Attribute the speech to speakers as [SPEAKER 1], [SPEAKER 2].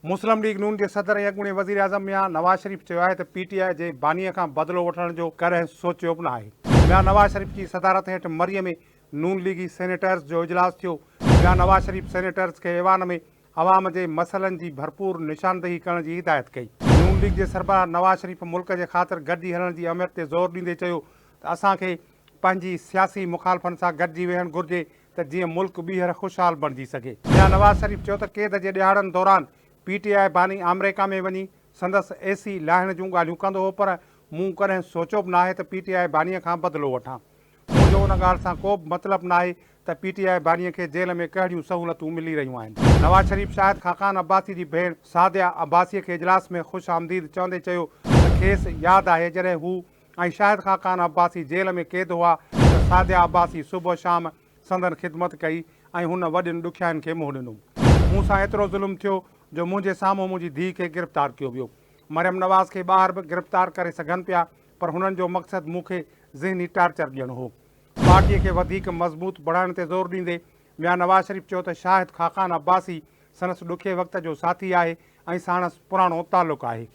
[SPEAKER 1] مسلم league نون جي صدر ۽ اڳوڻي وزيراعظم ميان نواز شريف چيو آهي ته پي ٽي آء جي بانيء کان بدلو وٺڻ جو ڪڏهن سوچيو به ناهي. ميان نواز شريف جي صدارت هيٺ مريء ۾ نون ليگي سينيٽرز جو اجلاس ٿيو. ميان نواز شريف سينيٽرز کي ايوان ۾ عوام جي مسئلن جي ڀرپور نشاندهي ڪرڻ جي هدايت ڪئي. نون ليگ جي سربراهه نواز شريف ملڪ جي خاطر گڏجي هلڻ جي اهميت تي زور ڏيندي چيو ته اسان کي پنهنجي سياسي مخالفن سان گڏجي ويهڻ گهرجي ته جيئن ملڪ ٻيهر خوشحال بڻجي سگهي. ميان نواز شريف چيو ته قيد جي ڏهاڙن دوران پي ٽي آء باني آمريڪا ۾ وڃي سندس اي سي لاهڻ جون ڳالهيون ڪندو هو پر مون ڪڏهن سوچيو به ناهي ته پي ٽي آء باني کان بدلو وٺان. منهنجو ان ڳالهه سان ڪو به مطلب ناهي ته پي ٽي آء باني کي جيل ۾ ڪهڙيون سهولتون ملي رهيون آهن. نواز شريف شاهد خاقان عباسي جي ڀيڻ سعديه عباسي کي اجلاس ۾ خوش آمديد چوندي چيو ته کيس ياد آهي جڏهن هو ۽ شاهد خاقان عباسي جيل ۾ قيد هئا ته سعديه عباسي صبح شام سندن خدمت ڪئي ۽ هن وڏين ڏکيائين کي منهن ڏنو. مون سان ايترو ظلم ٿيو جو منهنجي سامهون منهنجي ڌيء کي گرفتار ڪيو ويو. مريم نواز کي ٻاهر به گرفتار ڪري سگهن پيا پر هنن جو مقصد مون کي ذهني ٽارچر ڏيڻ هو. پارٽيء کي وڌيڪ مضبوط بڻائڻ تي زور ڏيندي ميان نواز شريف چيو ته شاهد خاقان عباسي سندس ڏکئي وقت جو ساٿي آهي ۽ ساڻس پراڻو تعلق آهي.